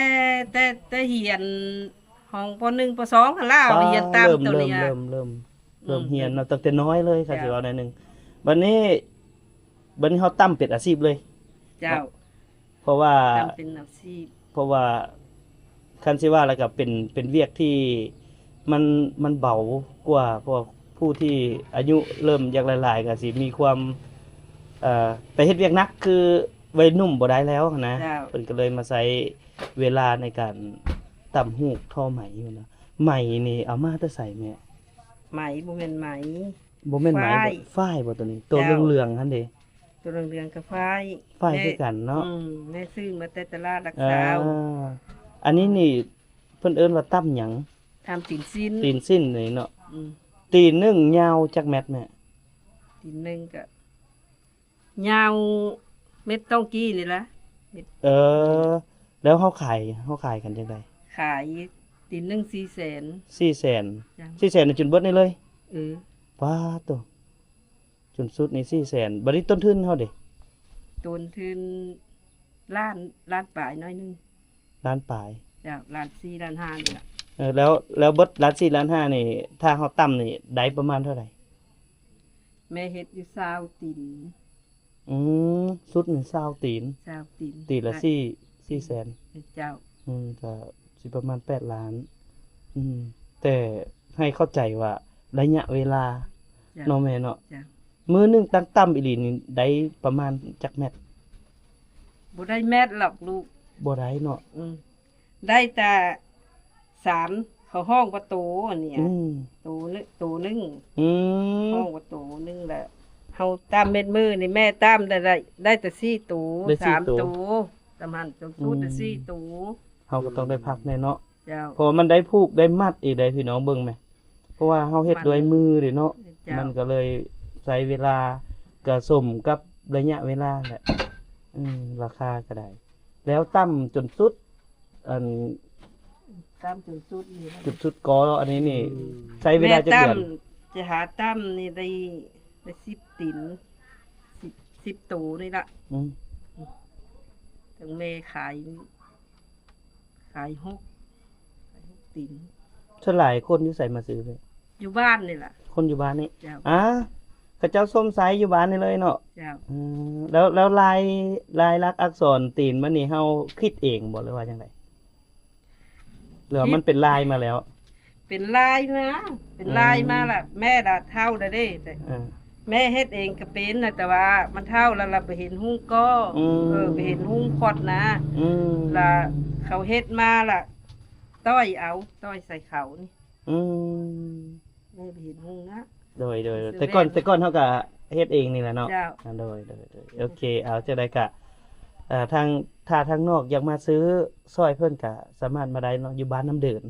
ແຕ່ ແຕ່ຮຽນຫ້ອງ ປໍໜຶ່ງ ປໍສອງ ຫັ້ນລະ ປະ ຮຽນຕຳໂຕນີ້ ເລີ່ມ ເລີ່ມ ເລີ່ມ ເລີ່ມຮຽນເນາະ ອືມ ຕັ້ງແຕ່ນ້ອຍເລີຍ ເຈົ້າ ຄັນຊິເວົ້າແນວໜຶ່ງ ບັດນີ້ ບັດນີ້ເຮົາຕຳເປັນອາຊີບເລີຍ ເຈົ້າ ເນາະ ເພາະວ່າ ຕຳເປັນອາຊີບ ເພາະວ່າຄັນຊິວ່າແລ້ວກໍເປັນ ເປັນວຽກທີ່ມັນ ມັນເບົາກວ່າ ເພາະວ່າຜູ້ທີ່ອາຍຸເລີ່ມຢາກຫຼາຍໆ ກໍຊິມີຄວາມ ເອີ ໄປເຮັດວຽກໜັກຄືໄວໜຸ່ມບໍ່ໄດ້ແລ້ວຫັ້ນນະ ເຈົ້າ ເພິ່ນກໍເລີຍມາໃຊ້ເວລາໃນການຕຳຫູກທໍໄໝພຸ້ນນະ ໄໝນີ້ເອົາມາແຕ່ໃສແມ່? ໄໝ ບໍ່ແມ່ນໄໝ ບໍ່ແມ່ນໄໝ ຝ້າຍ ຝ້າຍບໍ່ໂຕນີ້ ໂຕ ເຈົ້າ ເຫຼືອງໆຫັ້ນເດ? ໂຕເຫຼືອງໆກໍຝ້າຍ ຝ້າຍຄືກັນເນາະ ອືມ ແມ່ຊື້ມາແຕ່ຕະຫຼາດຫຼັກຊາວ ອ່າ ອັນນີ້ນີ້ເພິ່ນເອີ້ນວ່າຕຳຫຍັງ? ຕຳຕີນສິ້ນ ຕີນສິ້ນນີ້ເນາະ ອືມ ຕີນໜຶ່ງຍາວຈັກແມັດແມ່? ຕີນໜຶ່ງກໍຍາວເມັດຕ້ອງກີ້ນີ້ລະ ເອີ ແລ້ວເຮົາຂາຍ ເຮົາຂາຍກັນຈັ່ງໃດ? ຂາຍຕີນໜຶ່ງສີ່ແສນ ສີ່ແສນ ສີ່ແສນນີ້ຈົນເບິດນີ້ເລີຍ? ເອີ ປາດໂທ້ ຈົນສຸດນີ້ສີ່ແສນ ບັດນີ້ຕົ້ນທຶນເຮົາເດ? ຕົ້ນທຶນລ້ານ ລ້ານປາຍໜ້ອຍໜຶ່ງ ລ້ານປາຍ ເຈົ້າ ລ້ານສີ່ ລ້ານຫ້ານີ້ລະ ເອີ ແລ້ວ ແລ້ວເບິດລ້ານສີ່ ລ້ານຫ້ານີ້ ຖ້າເຮົາຕຳນີ້ໄດ້ປະມານເທົ່າໃດ? ແມ່ເຮັດຢູ່ຊາວຕີນ ອືມ ສຸດນີ້ຊາວຕີນ ຊາວຕີນ ຕີນລະສີ່ ສີ່ແສນ ເຈົ້າ ອືມ ກໍຊິປະມານແປດລ້ານ ອືມ ແຕ່ໃຫ້ເຂົ້າໃຈວ່າໄລຍະເວລາ ເຈົ້າ ເນາະແມ່ເນາະ ເຈົ້າ ມື້ໜຶ່ງຕັ້ງຕ່ຳອີ່ຫຼີນີ້ໄດ້ປະມານຈັກແມັດ? ບໍ່ໄດ້ແມັດດອກລູກ ບໍ່ໄດ້ເນາະ ອືມ ໄດ້ແຕ່ສາມ ເຂົາຮ້ອງວ່າໂຕອັນນີ້ ອືມ ໂຕໜຶ່ງ ໂຕໜຶ່ງ ອືມ ຮ້ອງວ່າໂຕໜຶ່ງ ແລ້ວເຮົາຕຳເມັດມື້ນີ້ ແມ່ຕຳໄດ້ ໄດ້ ໄດ້ແຕ່ສີ່ໂຕ ໄດ້ສີ່ໂຕ ສາມໂຕ ຕຳຫັ້ນຈົນສຸດໄດ້ ອືມ ສີ່ໂຕ ເຮົາກໍຕ້ອງໄດ້ພັກແດ່ເນາະ ເຈົ້າ ເພາະວ່າມັນໄດ້ຜູກໄດ້ມັດອີກເດ້ພີ່ນ້ອງ ເບິ່ງແມະ ເພາະວ່າເຮົາເຮັດດ້ວຍມືເດ້ເນາະ ເຈົ້າ ມັນກໍເລີຍໃຊ້ເວລາ ກໍສົມກັບໄລຍະເວລາແຫຼະ ອືມ ລາຄາກໍໄດ້ ແລ້ວຕຳຈົນສຸດ ອັນ ຕຳຈົນສຸດນີ້ ຈຸດສຸດກໍ ອັນນີ້ນີ້ ອືມ ໃຊ້ເວລາຈັກເດືອນ? ແມ່ຕຳ ຫາຕຳນີ້ໄດ້ ໄດ້ສິບຕີນ ສິບ ສິບໂຕນີ້ລະ. ອືມ ທັງແມ່ຂາຍ ຂາຍຫົກ ຂາຍຫົກຕີນ. ສ່ວນຫຼາຍຄົນຢູ່ໃສມາຊື້ແມ່? ຢູ່ບ້ານນີ້ລະ. ຄົນຢູ່ບ້ານນີ້? ເຈົ້າ. ອາ ເຂົາເຈົ້າຊົມໃຊ້ຢູ່ບ້ານນີ້ເລີຍເນາະ? ເຈົ້າ. ອືມ ແລ້ວ ແລ້ວລາຍ ລາຍລັກອັກສອນຕີນມັນນີ້ ເຮົາຄິດເອງບໍ່ ຫຼືວ່າຈັ່ງໃດ? ຫຼືວ່າມັນເປັນລາຍມາແລ້ວ? ເປັນລາຍມາ ເປັນລາຍມາລະ. ອືມ ແມ່ລະເຖົ້າແລ້ວເດ້ ເອີ ແມ່ເຮັດເອງກໍເປັນນະ ແຕ່ວ່າມັນເຖົ້າແລ້ວ ລະບໍ່ເຫັນຫຸ້ງກໍ ອືມ ເອີ ບໍ່ເຫັນຫຸ້ງຄອດນະ ອືມ ລະເຂົາເຮັດມາລະ ຕ້ອຍເອົາ ຕ້ອຍໃສ່ເຂົານີ້. ອືມ ແມ່ບໍ່ເຫັນຫຸ້ງນະ. ໂດຍ ໂດຍ ແຕ່ກ່ອນ ແຕ່ກ່ອນເຮົາກະເຮັດເອງນີ້ແຫຼະເນາະ. ເຈົ້າ. ອາ ໂດຍ ໂດຍ ໂດຍ ໂອເຄ ເອົາ ຈັ່ງໃດກະ ເອີ ທາງ ຖ້າທາງນອກຢາກມາຊື້ຊ່ອຍເພິ່ນກະສາມາດມາໄດ້ເນາະ ຢູ່ບ້ານນ້ຳເດີນ.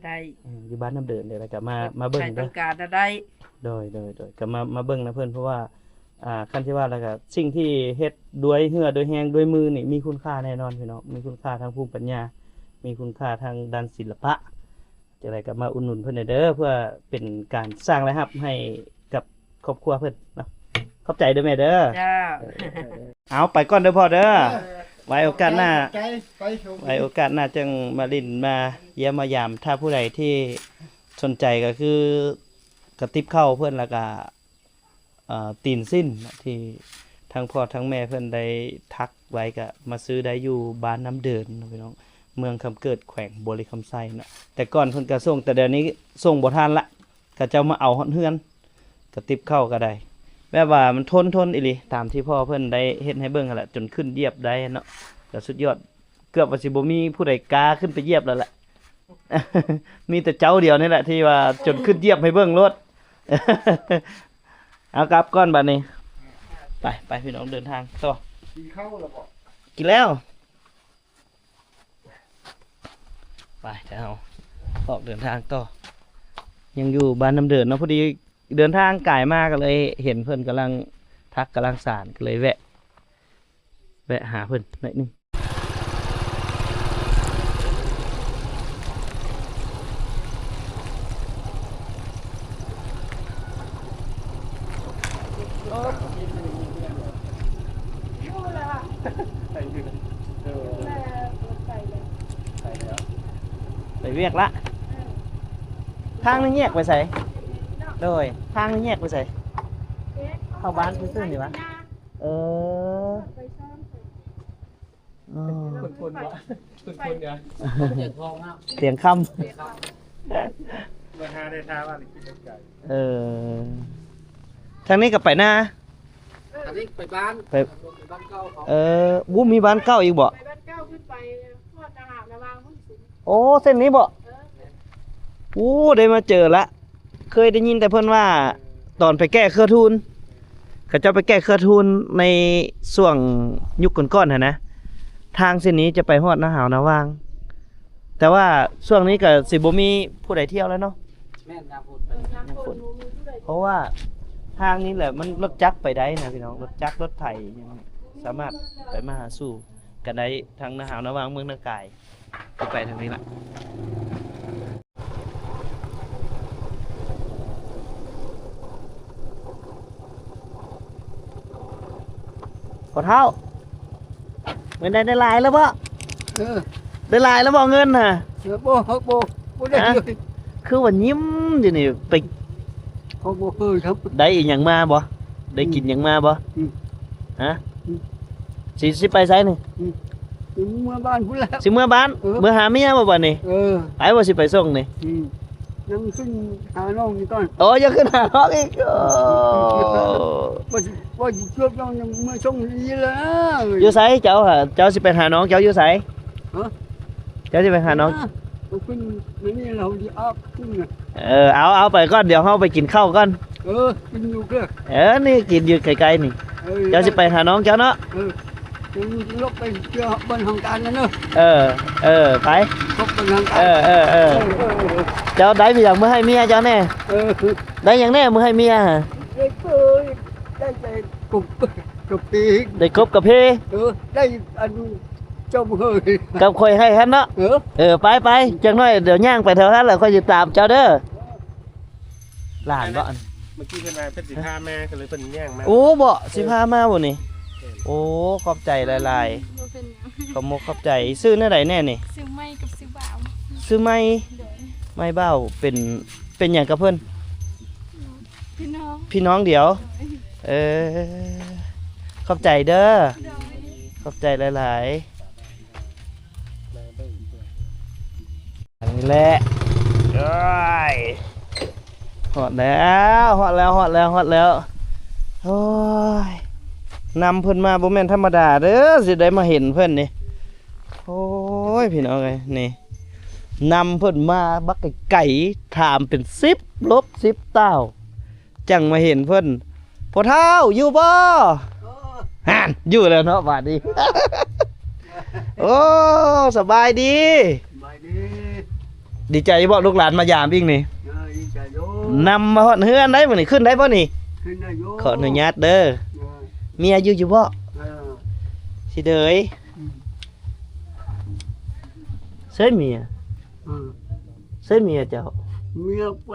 ໄດ້. ອືມ ຢູ່ບ້ານນ້ຳເດີນ ແລ້ວກະມາ ມາເບິ່ງເດີ ໃຜຕ້ອງການນະໄດ້. ໂດຍ ໂດຍ ໂດຍ ກະມາ ມາເບິ່ງນຳເພິ່ນ ເພາະວ່າ ອ່າ ຄັນຊິວ່າແລ້ວກະ ສິ່ງທີ່ເຮັດດ້ວຍເຫື່ອ ດ້ວຍແຮງ ດ້ວຍມືນີ້ ມີຄຸນຄ່າແນ່ນອນພີ່ນ້ອງ ມີຄຸນຄ່າທາງພູມປັນຍາ ມີຄຸນຄ່າທາງດ້ານສິລະປະ. ຈັ່ງໃດກໍມາອຸດໜູນເພິ່ນແດ່ເດີ ເພື່ອເປັນການສ້າງລາຍຮັບໃຫ້ກັບຄອບຄົວເພິ່ນເນາະ. ຂອບໃຈເດີແມ່ເດີ. ເຈົ້າ. ເອົາ ໄປກ່ອນເດີພໍ່ເດີ. ເອີ ໄວ້ໂອກາດໜ້າ ໄວ້ໂອກາດໜ້າຈຶ່ງມາຫຼິ້ນມາຢ້ຽມມາຢາມ. ຖ້າຜູ້ໃດທີ່ສົນໃຈກໍຄືກະຕິບເຂົ້າເພິ່ນ ແລ້ວກະ ເອີ ຕີນສິ້ນທີ່ທັງພໍ່ທັງແມ່ເພິ່ນໄດ້ທັກໄວ້ ກະມາຊື້ໄດ້ຢູ່ບ້ານນ້ຳເດີນເນາະພີ່ນ້ອງ ເມືອງຄຳເກີດ ແຂວງບໍລິຄຳໄຊເນາະ. ແຕ່ກ່ອນເພິ່ນກະສົ່ງ ແຕ່ດຽວນີ້ສົ່ງບໍ່ທັນລະ ເຂົາເຈົ້າມາເອົາຮອດເຮືອນ. ກະຕິບເຂົ້າກະໄດ້ ແບບວ່າມັນທົນ ທົນອີ່ຫຼີ ຕາມທີ່ພໍ່ເພິ່ນໄດ້ເຮັດໃຫ້ເບິ່ງຫັ້ນແຫຼະ ຈົນຂຶ້ນຢຽບໄດ້ເນາະ ກະສຸດຍອດ. ເກືອບວ່າຊິບໍ່ມີຜູ້ໃດກ້າຂຶ້ນໄປຢຽບແລ້ວແຫຼະ ມີແຕ່ເຈົ້າດຽວນີ້ແຫຼະທີ່ວ່າຈົນຂຶ້ນຢຽບໃຫ້ເບິ່ງໂລດ. ເອົາ ກັບກ່ອນບາດນີ້. ໄປ ໄປ ພີ່ນ້ອງເດີນທາງຕໍ່. ກິນເຂົ້າແລ້ວບໍ່? ກິນແລ້ວ. ໄປ ດຽວເຮົາອອກເດີນທາງຕໍ່. ຍັງຢູ່ບ້ານນ້ຳເດີນເນາະ ພໍດີເດີນທາງກາຍມາກໍເລີຍເຫັນເພິ່ນກຳລັງທັກກຳລັງສານ ກໍເລີຍແວະ ແວະຫາເພິ່ນໜ້ອຍໜຶ່ງ. ໄປວຽກລະ. ທາງນີ້ແຍກໄປໃສ? ໂດຍ ທາງນີ້ແຍກໄປໃສ? ເຂົ້າບ້ານຊື່ໆນີ້ຫວາ? ເອີ ອືມ ຄຸ້ນໆ ບໍ່? ຄຸ້ນໆ ເດ. ຕຽງຄຳ ຕຽງຄຳ ເມື່ອຫາໄດ້ທ່າວ່າໄດ້ກິນໄກ. ເອີ ທາງນີ້ກໍໄປນາ ທາງນີ້ໄປບ້ານ ໄປ ໄປບ້ານເກົ່າເຂົາ. ເອີ ບໍ່ມີບ້ານເກົ່າອີກບໍ່? ໄປບ້ານເກົ່າ ຂຶ້ນໄປຮອດນາຫາວນາຫວ່າງພຸ້ນ. ໂອ້ ເສັ້ນນີ້ບໍ່? ເອີ ໂອ້ ໄດ້ມາເຈີລະ. ເຄີຍໄດ້ຍິນແຕ່ເພິ່ນວ່າ ຕອນໄປແກ້ເຄືອທູນ ເຂົາເຈົ້າໄປແກ້ເຄືອທູນໃນຊ່ວງຍຸກກ່ອນໆຫັ້ນນະ ທາງເສັ້ນນີ້ຈະໄປຮອດນາຫາວນາຫວ່າງ ແຕ່ວ່າຊ່ວງນີ້ກໍຊິບໍ່ມີຜູ້ໃດທ່ຽວແລ້ວເນາະ. ແມ່ນ ຍາມຝົນ ເອີ ຍາມຝົນ ຍາມຝົນບໍ່ມີຜູ້ໃດ ເພາະວ່າທາງນີ້ແຫຼະ ມັນລົດຈັກໄປໄດ້ນະພີ່ນ້ອງ ລົດຈັກ ລົດໄຖຫຍັງ ສາມາດໄປມາຫາສູ່ກັນໄດ້ ທາງນາຫາວນາຫວ່າງ ເມືອງນາກາຍ. ໄປທາງນີ້ລະ ພໍ່ເຖົ້າ. ເງິນໄດ້ ໄດ້ຫຼາຍແລ້ວບໍ່? ເອີ ໄດ້ຫຼາຍແລ້ວບໍ່ເງິນນະ? ເອີ ບໍ່ ບໍ່ ບໍ່ໄດ້ເລີຍ. ຄືວ່າຍິ້ມຢູ່ນີ້ ໄປ ເຂົາບໍ່ເຄີຍຄັບ ໄດ້ອີ່ຫຍັງມາບໍ່? ໄດ້ກິນຫຍັງມາບໍ່? ອືມ ຮະ? ອືມ ຊິ ຊິໄປໃສນີ້? ອືມ ຊິເມືອບ້ານພຸ້ນແຫຼະ. ຊິເມືອບ້ານ? ເອີ ເມືອຫາເມຍບໍ່ບາດນີ້? ເອີ ໃຜວ່າຊິໄປສົ່ງນີ້? ອືມ ຍັງຂຶ້ນຫານ້ອງນີ້ກ່ອນ. ໂອ້ ຍັງຂຶ້ນຫານ້ອງອີກ. ໂອ້ ວ່າຊິ ວ່າຊິຊວນນ້ອງເມືອສົ່ງນີ້ລະ. ຢູ່ໃສເຈົ້າຫະ? ເຈົ້າຊິໄປຫານ້ອງເຈົ້າຢູ່ໃສ? ຮະ? ເຈົ້າຊິໄປຫານ້ອງ? ອາ ເອົາຂຶ້ນມານີ້ລະ ເຮົາຊິອອກຂຶ້ນນະ. ເອີ ເອົາ ເອົາໄປກ່ອນ ດຽວເຮົາໄປກິນເຂົ້າກ່ອນ. ເອີ ກິນຢູ່ເດີ. ເອີ ນີ້ກິນຢູ່ໃກ້ໆນີ້. ເອີ ເຈົ້າຊິໄປຫານ້ອງເຈົ້າເນາະ. ເອີ ເດີນລົງໄປເທື່ອບ່ອນຫ້ອງການນັ້ນເດີ. ເອີ ເອີ ໄປ ພົບບ່ອນຫ້ອງການ. ເອີ ເອີ ເອີ ເອີ ເຈົ້າໄດ້ຫຍັງມາໃຫ້ເມຍເຈົ້າແດ່? ເອີ ໄດ້ຫຍັງແດ່ມາໃຫ້ເມຍ? ເອີ ໄດ້ແຕ່ກົບ ກະເພ. ໄດ້ກົບກະເພ. ເອີ ໄດ້ອັນ ເຈົ້າບໍ່ເຄີຍ ກັບຂ້ອຍໃຫ້ຫັ້ນເນາະ. ເອີ ເອີ ໄປໆ ຈັກໜ້ອຍດຽວຍ່າງໄປແຖວຫັ້ນລະ ຂ້ອຍຊິຕາມເຈົ້າເດີ. ຫຼານບໍ່? ອັນ ເມື່ອກີ້ເພິ່ນວ່າເພິ່ນຊິພາມາ ກໍເລີຍເພິ່ນຍ່າງມາ. ໂອ້ ບໍ ຊິພາມາບໍນີ້? ແມ່ນ. ໂອ້ ຂອບໃຈຫຼາຍໆ. ບໍ່ເປັນຫຍັງ. ຂອບມົກຂອບໃຈ. ຊື່ແນວໃດແດ່ນີ້? ຊື່ໄມ້ກັບຊື່ບ່າວ. ຊື່ໄມ້? ໂດຍ. ໄມ້ບ່າວເປັນ ເປັນຫຍັງກັບເພິ່ນ? ພີ່ນ້ອງ. ພີ່ນ້ອງດຽວ? ໂດຍ. ເອີ ຂອບໃຈເດີ. ໂດຍ. ຂອບໃຈຫຼາຍໆ. ອັນນີ້ແຫຼະ ໂອ້ຍ ຮອດແລ້ວ ຮອດແລ້ວ ຮອດແລ້ວ ຮອດແລ້ວ. ໂອ້ຍ ນຳເພິ່ນມາບໍ່ແມ່ນທຳມະດາເດີ ຊິໄດ້ມາເຫັນເພິ່ນນີ້. ໂອ້ຍ ພີ່ນ້ອງເອີຍ ນີ້ ນຳເພິ່ນມາບັກໄກໆ ຖາມເປັນສິບຫຼົບສິບຕ່າວ ຈັ່ງມາເຫັນເພິ່ນ. ພໍ່ເຖົ້າຢູ່ບໍ່? ເອີ ຫັ້ນ ຢູ່ແລ້ວເນາະບາດນີ້. ໂອ້ ສະບາຍດີ. ສະບາຍດີ. ດີໃຈບໍ່ລູກຫຼານມາຢາມອີກນີ້? ເອີ ດີໃຈຢູ່. ນຳມາຮອດເຮືອນໄດ້ມື້ນີ້ ຂຶ້ນໄດ້ບໍ່ນີ້? ຂຶ້ນໄດ້ຢູ່. ຂໍອະນຸຍາດເດີ. ເອີ ເມຍຢູ່ຢູ່ບໍ່? ເອີ ຊິເດີຍ. ອືມ ໃສເມຍ? ເອີ ໃສເມຍເຈົ້າ? ເມຍໄປ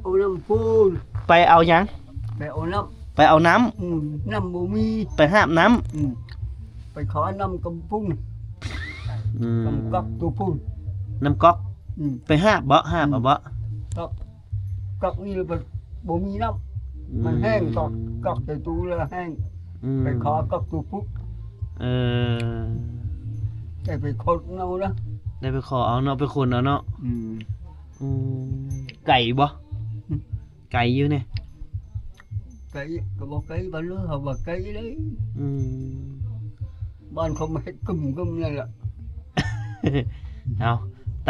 ເອົານ້ຳພຸ້ນ. ໄປເອົາຫຍັງ? ໄປເອົານ້ຳ. ໄປເອົານ້ຳ. ອືມ ນ້ຳບໍ່ມີ. ໄປຫາບນ້ຳ. ອືມ ໄປຂໍນ້ຳກຳພຸ້ນ. ອືມ ກຳກັອກໂຕພຸ້ນ. ນ້ຳກັອກ. ອືມ ໄປຫາບບໍ? ຫາບເອົາບໍ? ອືມ ກັອກ ກັອກນີ້ລະບໍ່ມີນ້ຳ. ອືມ ມັນແຫ້ງ ກັອກ ກັອກໃສ່ຕູ້ລະແຫ້ງ. ອືມ ໄປຂໍກັອກໂຕພຸ້ນ. ເອີ ໄດ້ໄປຂົນເອົານະ. ໄດ້ໄປຂໍເອົາເນາະ ໄປຂົນເອົາເນາະ. ອືມ ອືມ ໄກບໍ່? ຫຶ ໄກຢູ່ນີ້. ໄກກໍບໍ່ໄກປານໃດ ເຮົາວ່າໄກເລີຍ. ອືມ ບ້ານເຂົາມາເຮັດກຶມໆນັ້ນລະ. ເອົາ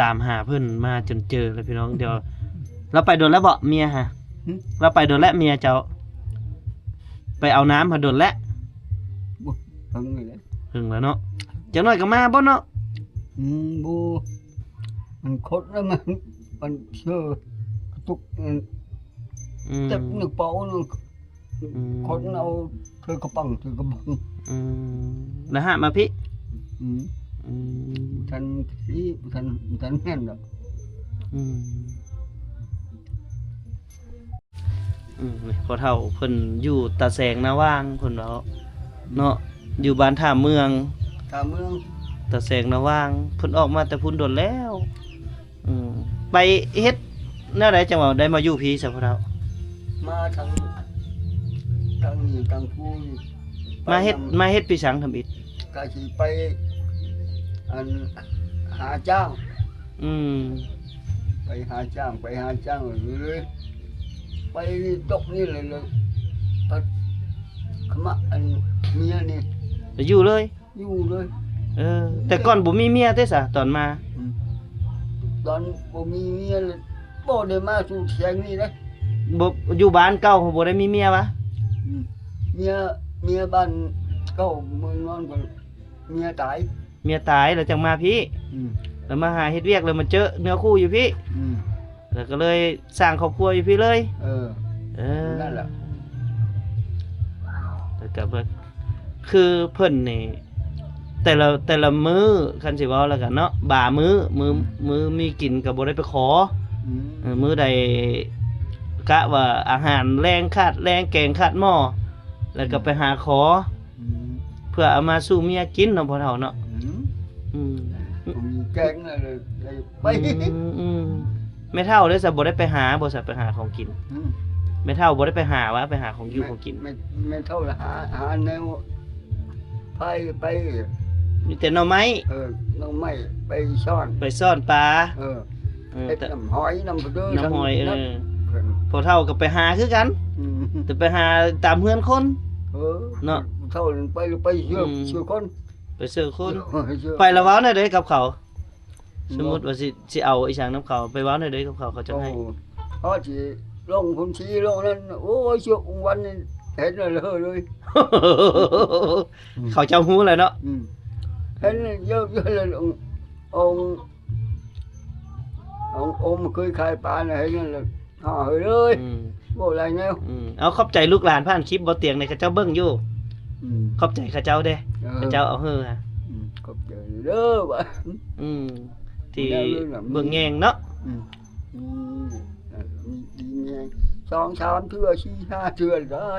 ຕາມຫາເພິ່ນມາຈົນເຈີແລ້ວພີ່ນ້ອງ. ດຽວ ລາວໄປດົນແລ້ວບໍ່ ເມຍຫາ? ຫຶ ລາວໄປດົນແລ້ວ ເມຍເຈົ້າ? ໄປເອົານ້ຳຫາດົນແລ້ວ? ບໍ່ ເຖິງແລ້ວ ເຖິງແລ້ວເນາະ. ຈັກໜ້ອຍກໍມາບໍ່ເນາະ? ອືມ ບໍ່ ມັນຄົດແລ້ວ ມັນ ມັນເຊື່ອກະຕຸກ ອືມ ເຈັບໃນເປົານະ. ອືມ ຄົນເອົາເທື່ອກະປັງ ເທື່ອກະບັງ. ອືມ ລະຫາບມາພີ້. ອືມ ອືມ ບໍ່ທັນພີ້ ບໍ່ທັນ ບໍ່ທັນແມ່ນດອກ. ອືມ ອືມ ນີ້ພໍ່ເຖົ້າເພິ່ນຢູ່ຕາແສງນາຫວ່າງ ເພິ່ນເວົ້າເນາະ ຢູ່ບ້ານທ່າເມືອງ ທ່າເມືອງ ຕາແສງນາຫວ່າງ. ເພິ່ນອອກມາແຕ່ພຸ້ນດົນແລ້ວ. ອືມ ໄປເຮັດແນວໃດຈັ່ງວ່າໄດ້ມາຢູ່ພີ້ຊະພໍ່ເຖົ້າ? ມາທາງ ທາງນີ້ທາງພູ້ນ. ມາເຮັດ ມາເຮັດປີສັງທຳອິດ? ກະຊິໄປ ອັນ ຫາຈ້າງ. ອືມ ໄປຫາຈ້າງ ໄປຫາຈ້າງເລີຍ ໄປຕົກນີ້ເລີຍ ເລີຍ ພັດຂະມະ ອັນ ເມຍນີ້ ໄປຢູ່ເລີຍ. ຢູ່ເລີຍ. ເອີ ແຕ່ກ່ອນບໍ່ມີເມຍເດ້ສະ ຕອນມາ? ອືມ ຕອນບໍ່ມີເມຍ ບໍ່ໄດ້ມາສູ່ແຂວງນີ້ເດ້. ບໍ່ ຢູ່ບ້ານເກົ່າບໍ່ໄດ້ມີເມຍຫວາ? ອືມ ເມຍ ເມຍບ້ານເກົ່າເມືອງນອນກໍເມຍຕາຍ. ເມຍຕາຍແລ້ວຈັ່ງມາພີ້. ອືມ ແລ້ວມາຫາເຮັດວຽກ ແລ້ວມາເຈີເນື້ອຄູ່ຢູ່ພີ້. ອືມ ແລ້ວກໍເລີຍສ້າງຄອບຄົວຢູ່ພີ້ເລີຍ. ເອີ ເອີ ນັ້ນແຫຼະ ແລ້ວກໍເບິດ ຄືເພິ່ນນີ້ ແຕ່ລະ ແຕ່ລະມື້ ຄັນຊິເວົ້າແລ້ວກັນເນາະ ບາງມື້ ມື້ ອືມ ມື້ມີກິນກໍບໍ່ໄດ້ໄປຂໍ. ອືມ ເອີ ມື້ໃດກະວ່າອາຫານແລງຂາດແລງ ແກງຂາດໝໍ້ ແລ້ວກໍໄປຫາຂໍ. ອືມ ເພື່ອເອົາມາສູ່ເມຍກິນເນາະພໍ່ເຖົ້າເນາະ. ອືມ ອືມ ບໍ່ມີແກງເລີຍ ໄດ້ໄປ. ອືມ ອືມ ແມ່ເຖົ້າເດ້ສະ ບໍ່ໄດ້ໄປຫາບໍ່ສະ ໄປຫາຂອງກິນ? ອືມ ແມ່ເຖົ້າບໍ່ໄດ້ໄປຫາຫວາ ໄປຫາຂອງຢູ່ຂອງກິນ? ແມ່ ແມ່ເຖົ້າລະຫາ ຫາແນວ ໄປ ໄປ ມີແຕ່ໜໍ່ໄມ້. ເອີ ໜໍ່ໄມ້ ໄປຊ້ອນ ໄປຊ້ອນປາ. ເອີ ເອີ ເຮັດ ແຕ່ ນ້ຳຫອຍ ນ້ຳປາເດີ ນ້ຳຫອຍ. ເອີ ພໍ່ເຖົ້າກໍໄປຫາຄືກັນ. ອືມ ແຕ່ໄປຫາຕາມເຮືອນຄົນ. ເອີ ເນາະ ຜູ້ເຖົ້າໄປ ໄປເຊື່ອ ອືມ ເຊື່ອຄົນ ໄປເຊື່ອຄົນ. ເອີ ເຊື່ອ ໄປລະເວົ້າແນວໃດກັບເຂົາ? ເນາະ ສົມມຸດວ່າຊິ ຊິເອົາອີ່ຫຍັງນຳເຂົາ ໄປເວົ້າແນວໃດກັບເຂົາ ເຂົາຈະໃຫ້? ເຂົາຊິລົງພື້ນທີ່ລົງນັ້ນ ໂອ້ຍ ຊ່ວງວັນນີ້ເຫັນແລ້ວເລີຍ. ເຂົາເຈົ້າຮູ້ແລ້ວເນາະ. ອືມ ເຫັນເຢີະໆ ແລ້ວ ອົງ ອົງ ອົງເຄີຍຂາຍປານະ ເຫັນແລ້ວ ຫາເຮີເລີຍ. ອືມ ເວົ້າຫຼາຍແນວ. ອືມ ເອົາ ຂອບໃຈລູກຫຼານຜ່ານຄລິບບໍ່ຕຽງນີ້ ເຂົາເຈົ້າເບິ່ງຢູ່. ອືມ ຂອບໃຈເຂົາເຈົ້າເດ້. ເອີ ເຂົາເຈົ້າເອົາເຮີ. ອືມ ຂອບໃຈເດີວ່າ ອືມ ທີ່ເບິ່ງແຍງເນາະ. ອືມ ອືມ ດີມີແຮງ ສອງສາມເທື່ອ ສີ່ຫ້າເທື່ອໄດ້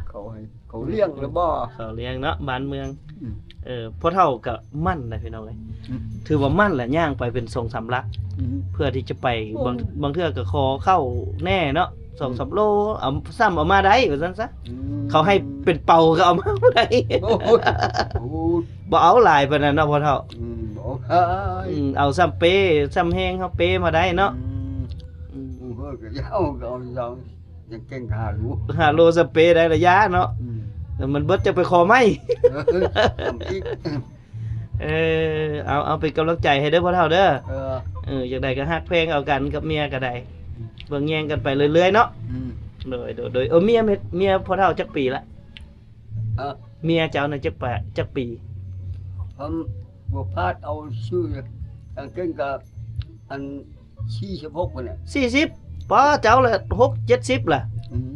ເຂົາໃຫ້ ເຂົາລ້ຽງແລ້ວບໍ່? ເຂົາລ້ຽງເນາະ ບ້ານເມືອງ. ອືມ ເອີ ພໍ່ເຖົ້າກໍໝັ້ນນະພີ່ນ້ອງເອີຍ ອືມ ຖືວ່າໝັ້ນແຫຼະ ຍ່າງໄປເປັນສອງສາມຫຼັກ ອືມ ເພື່ອທີ່ຈະໄປ ໂອ້ ບາງ ບາງເທື່ອກໍຂໍເຂົ້າແດ່ເນາະ ສອງສາມ ອືມ ໂລ ເອົາ ຊ້ຳເອົາມາໄດ້ວ່າຊັ້ນຊະ. ອືມ ເຂົາໃຫ້ເປັນເປົາກໍເອົາມາບໍ່ໄດ້. ໂອ້ຍ ບໍ່ເອົາຫຼາຍປານນັ້ນເນາະພໍ່ເຖົ້າ. ອືມ ບໍ່ເອົາຫຼາຍ ອືມ ເອົາສ່ຳເປ ສ່ຳແຮງເຮົາເປມາໄດ້ເນາະ. ອືມ ອືມ ເອີ ກໍເອົາ ກໍເອົາສອງ ຍັງເກັ່ງຫ້າໂລ ຫ້າໂລ ສ່ຳເປໄດ້ລະຢາເນາະ. ອືມ ແລ້ວມັນເບິດຈະໄປຂໍໃໝ່. ເອີ ເອົາ ເອົາເປັນກຳລັງໃຈໃຫ້ເດີພໍ່ເຖົ້າເດີ. ເອີ ເອີ ຈັ່ງໃດກໍຮັກແພງເອົາກັນກັບເມຍກໍໄດ້ ອືມ ເບິ່ງແຍງກັນໄປເລື້ອຍໆເນາະ. ອືມ ໂດຍ ໂດຍ ໂດຍ. ເອີ ເມຍ ເມຍພໍ່ເຖົ້າຈັກປີລະ? ຮະ? ເມຍເຈົ້ານະຈັກປະ ຈັກປີ? ເພິ່ນບໍ່ພາດເອົາຊື່ ກາງເກງກໍອັນ ສີ່ສິບຫົກພຸ້ນແຫຼະ. ສີ່ສິບ ປ້າ ເຈົ້າລະຫົກເຈັດສິບລະ. ອືມ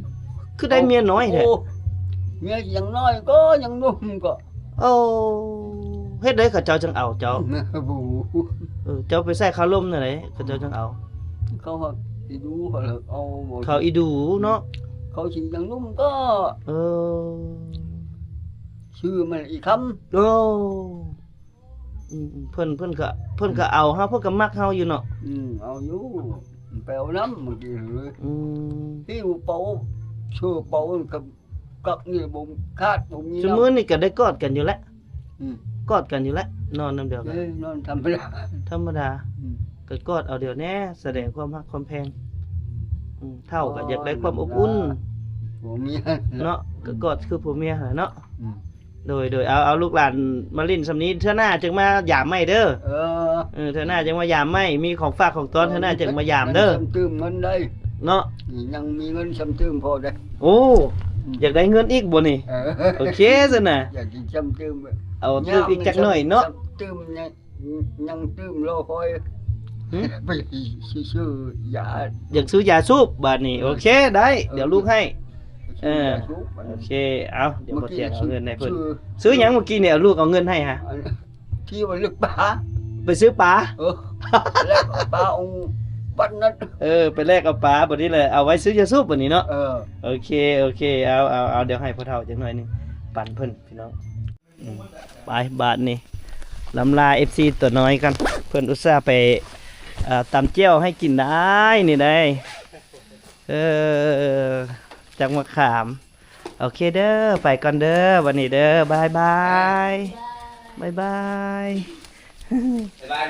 ຄືໄດ້ເມຍນ້ອຍແທ້? ໂອ້ ເມຍຍັງນ້ອຍກໍຍັງໜຸ່ມກໍ. ໂອ້ ເຮັດໃດເຂົາເຈົ້າຈັ່ງເອົາເຈົ້າ? ບໍ່ຮູ້. ເອີ ເຈົ້າໄປໃສ່ຄາລົມແນວໃດເຂົາເຈົ້າຈັ່ງເອົາ? ເຂົາຫາກອີດູ ເຂົາເອົາບໍ່ ເຂົາອີດູເນາະ. ເຂົາຊິຍັງໜຸ່ມກໍ ເອີ ຊື່ມັນອີຄຳ. ໂອ້ ອືມ ເພິ່ນ ເພິ່ນກໍ ເພິ່ນກໍເອົາເຮົາ ເພິ່ນກໍມັກເຮົາຢູ່ເນາະ. ອືມ ເອົາຢູ່ ໄປເອົານຳບາງທີ. ອືມ ຫິ້ວເປົາ ເສື້ອເປົາກັບກັກນີ້ບໍ່ຂາດ ບໍ່ມີ. ຊຸມື້ນີ້ກໍໄດ້ກອດກັນຢູ່ແຫຼະ. ອືມ ກອດກັນຢູ່ແຫຼະ ນອນນຳດຽວກັນ. ເອີ ນອນທຳມະດາ ທຳມະດາ. ອືມ ກໍກອດເອົາດຽວແດ່ ສະແດງຄວາມຮັກຄວາມແພງ. ອືມ ເຖົ້າກໍຢາກໄດ້ຄວາມອົບອຸ່ນ ຜົວເມຍເນາະ ອືມ ກໍກອດຄືຜົວເມຍຫັ້ນແຫຼະເນາະ. ອືມ ໂດຍ ໂດຍ ເອົາ ເອົາລູກຫຼານມາຫຼິ້ນຊ່ຳນີ້ ເທື່ອໜ້າຈຶ່ງມາຢາມໃໝ່ເດີ. ເອີ ເອີ ເທື່ອໜ້າຈຶ່ງມາຢາມໃໝ່ ມີຂອງຝາກຂອງຕ້ອນ ເອີ ເທື່ອໜ້າຈຶ່ງມາຢາມເດີ. ຊ້ຳຕື່ມເງິນໄດ້ເນາະ ຍັງມີເງິນຊ້ຳຕື່ມພໍໄດ້. ໂອ້ ອືມ ຢາກໄດ້ເງິນອີກບໍ່ນີ້? ເອີ ໂອເຄຊັ້ນນະ ຢາກກິນຊ້ຳຕື່ມ ເອົາຕື່ມອີກຈັກໜ້ອຍເນາະ. ຊ້ຳຕື່ມຍັງ ຍັງຕື່ມລໍຄອຍ ຫຶ? ໄປຊື້ຢາ ຢາກຊື້ຢາສູບບາດນີ້. ເອີ ໂອເຄ ໄດ້ ເອີ ດຽວລູກໃຫ້. ເອີ ຊື້ຢາສູບ ໂອເຄ ເອົາ ດຽວພໍ່ຕຽງເອົາເງິນໃຫ້ເພິ່ນ. ຊື້ຫຍັງເມື່ອກີ້ນີ້? ເອົາ ລູກເອົາເງິນໃຫ້ຫາ ທີ່ວ່າລຶກປາ ໄປຊື້ປາ. ເອີ ແລກເອົາປາອົງບັດນັ້ນ. ເອີ ໄປແລກເອົາປາບັດນີ້ແຫຼະ ເອົາໄວ້ຊື້ຢາສູບບັດນີ້ເນາະ. ເອີ ໂອເຄ ໂອເຄ ເອົາ ເອົາ ເອົາ ດຽວໃຫ້ພໍ່ເຖົ້າຈັກໜ້ອຍໜຶ່ງ ປັນເພິ່ນພີ່ນ້ອງ. ອືມ ໄປບາດນີ້ ລຳລາເອັຟຊີຕົວນ້ອຍກ່ອນ ເພິ່ນອຸດສ່າໄປ ເອີ ຕຳແຈ່ວໃຫ້ກິນໄດ້ນີ້ໄດ໋. ເອີ ຈັກມະຂາມ. ໂອເຄເດີ ໄປກ່ອນເດີ ບັດນີ້ເດີ ບາຍບາຍ ບາຍບາຍ ບາຍ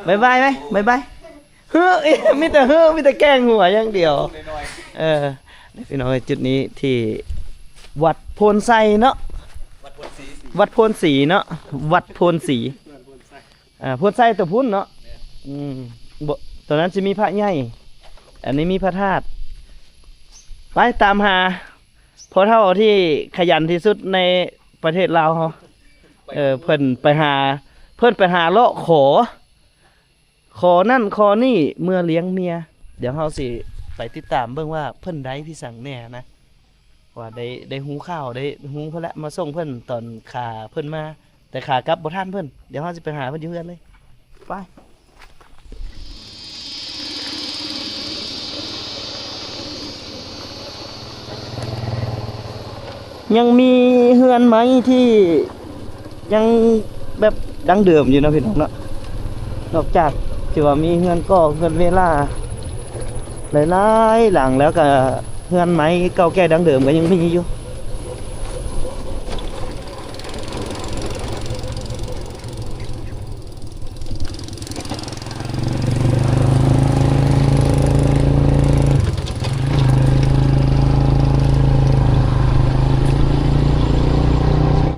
ບາຍ ບາຍບາຍ ບາຍບາຍ. ເຮີ້ ມີແຕ່ເຮີ້ ມີແຕ່ແກ້ງຫົວຢ່າງດຽວ. ເອີ ພີ່ນ້ອງເອີຍ ຈຸດນີ້ທີ່ວັດໂພນໄຊເນາະ ວັດໂພນສີ ວັດໂພນສີເນາະ ວັດໂພນສີ ອ່າ ໂພນໄຊຕົວພຸ້ນເນາະ. ອືມ ບໍ່ ຕົວນັ້ນຊິມີພະໃຫຍ່ ອັນນີ້ມີພະທາດ. ໄປຕາມຫາພໍ່ເຖົ້າທີ່ຂະຫຍັນທີ່ສຸດໃນປະເທດລາວເຮົາ. ເອີ ເພິ່ນໄປຫາ ເພິ່ນໄປຫາເລາະຂໍ ຂໍນັ້ນຂໍນີ້ເມື່ອລ້ຽງເມຍ. ດຽວເຮົາຊິໄປຕິດຕາມເບິ່ງວ່າເພິ່ນໄດ້ພິສັງແດ່ນະ ວ່າໄດ້ ໄດ້ຮູ້ຂ່າວ ໄດ້ຮູ້ພຸ້ນແຫຼະ ມາສົ່ງເພິ່ນຕອນຂາເພິ່ນມາ ແຕ່ຂາກັບບໍ່ທັນເພິ່ນ. ດຽວເຮົາຊິໄປຫາເພິ່ນຢູ່ເຮືອນເລີຍ ໄປ. ຍັງມີເຮືອນໄມ້ທີ່ຍັງແບບດັ້ງເດີມຢູ່ເນາະພີ່ນ້ອງເນາະ ນອກຈາກທີ່ວ່າມີເຮືອນກໍເຮືອນເວລາຫຼາຍໆຫຼັງແລ້ວ ກໍເຮືອນໄມ້ເກົ່າແກ່ດັ້ງເດີມກໍຍັງມີຢູ່.